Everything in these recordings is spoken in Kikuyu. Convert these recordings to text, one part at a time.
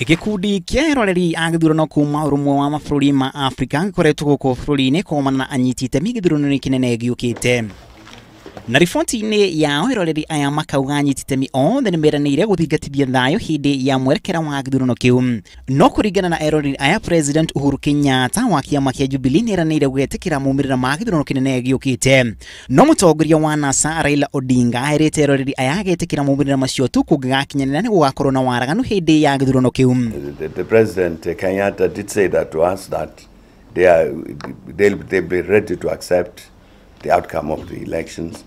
Gĩkundi kĩa eroreri a gĩthurano kuma ũrũmwe wa mabũrũri ma Afrika gĩkoretwo gũkũ bũrũri-inĩ kũgomana na anyiti itemi gĩthurano-inĩ kĩnene gĩũkĩte. Na riboti-inĩ yao eroreri aya makauga anyiti itemi othe nĩ meranĩire gũthingatithia thayũ hĩndĩ ya mwerekera wa gĩthurano kĩu. No kũringana na eroreri aya, President Uhuru Kenyatta wa kĩama kĩa Jubilee nĩ eranĩire gwĩtĩkĩra maumĩrĩra ma gĩthurano kĩnene gĩũkĩte. No mũtongoria wa NASA Raila Odinga erĩte eroreri aya agetĩkĩra maumĩrĩra macio tu kũngĩgakinyanĩra nĩ gũgakorwo na waraganu hĩndĩ ya gĩthurano kĩu. The President Kenyatta did say that to us, that they'll be ready to accept the outcome of the elections.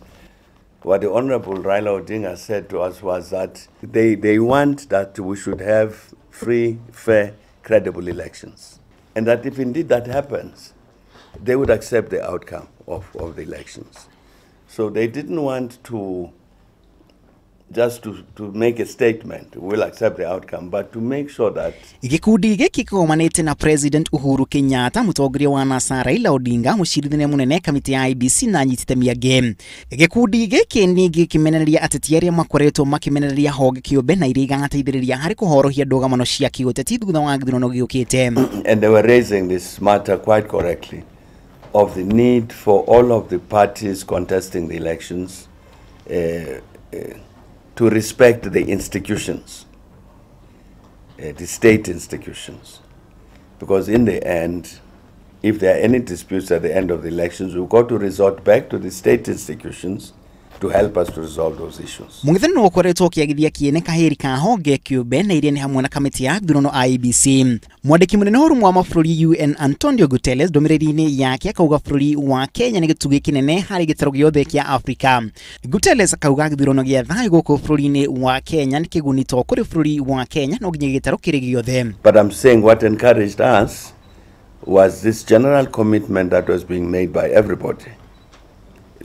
What the Honorable Raila Odinga said to us was that they want that we should have free, fair, credible elections. And that if indeed that happens, they would accept the outcome of the elections. So they didn't want to just to make a statement, we'll accept the outcome, but to make sure that Gĩkundi gĩkĩ kĩgomanĩte na President Uhuru Kenyatta, mũtongoria wa NASA Raila Odinga, mũcirithania mũnene kamĩtĩ ya IEBC na anyiti itemi angĩ. Gĩkundi gĩkĩ ningĩ kĩmenereria ateti arĩa makoretwo makĩmenereria honge kĩũmbe na iria igateithĩrĩria harĩ kũhorohia ndũgamano cia kĩũteti thutha wa gĩthurano gĩũkĩte. And they were raising this matter quite correctly of the need for all of the parties contesting the elections to respect the institutions, the state institutions. Because in the end, if there are any disputes at the end of the elections, we've got to resort back to the state institutions to help us to resolve those issues. Mũng'ethanĩro ũkoretwo ũkĩagithia kĩene kahĩri ka honge kĩũmbe na iria nĩ hamwe na kamĩtĩ ya gĩthurano IEBC. Mwandĩki mũnene wa ũrũmwe wa mabũrũri UN Antonio Guterres ndũmĩrĩri-inĩ yake akauga bũrũri wa Kenya nĩ gĩtugĩ kĩnene harĩ gĩtarũ gĩothe kĩa Afrika. Guterres akauga gĩthurano gĩa thayũ gũkũ bũrũri-inĩ wa Kenya nĩ kĩguni to kũrĩ bũrũri wa Kenya no nginya gĩtarũ kĩrĩ gĩothe. But I'm saying what encouraged us was this general commitment that was being made by everybody.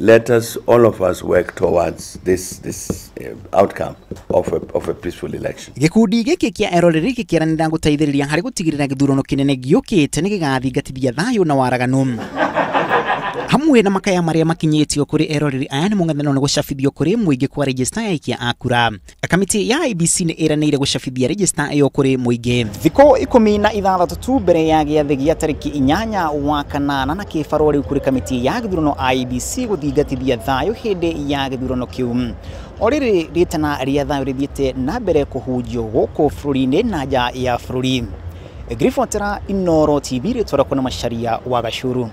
Let us, all of us, work towards this outcome of a peaceful election. Gĩkundi gĩkĩ kĩa eroreri gĩkĩranĩra gũteithĩrĩria harĩ gũtigĩrĩra gĩthurano kĩnene gĩũkĩte nĩ gĩgathingatithia thayũ na waraganu. Hamwe na makaya marĩa makinyĩtio kũrĩ eroreri aya nĩ mũng'ethanĩro nĩ gũcabithio kũrĩ mũingĩ kwa register ya aikia a kura. Kamĩtĩ ya IEBC nĩ ĩranĩire gũcabithia register ĩyo kũrĩ mũingĩ. Thikũ 16 tu mbere ya gĩathĩ gĩa tarĩki 8 wa kanana na kĩbarũa rĩu kũrĩ kamĩtĩ ya gĩthurano IEBC gũthingatithia thayũ hĩndĩ ya gĩthurano kĩu. O rĩrĩ rĩtana rĩa thayũ rĩthiĩte na mbere kũhunjio gũkũ bũrũri-inĩ na nja ya bũrũri. Ngiribotera Inooro TV rĩtwarakwo na Macharia wa Gacuru.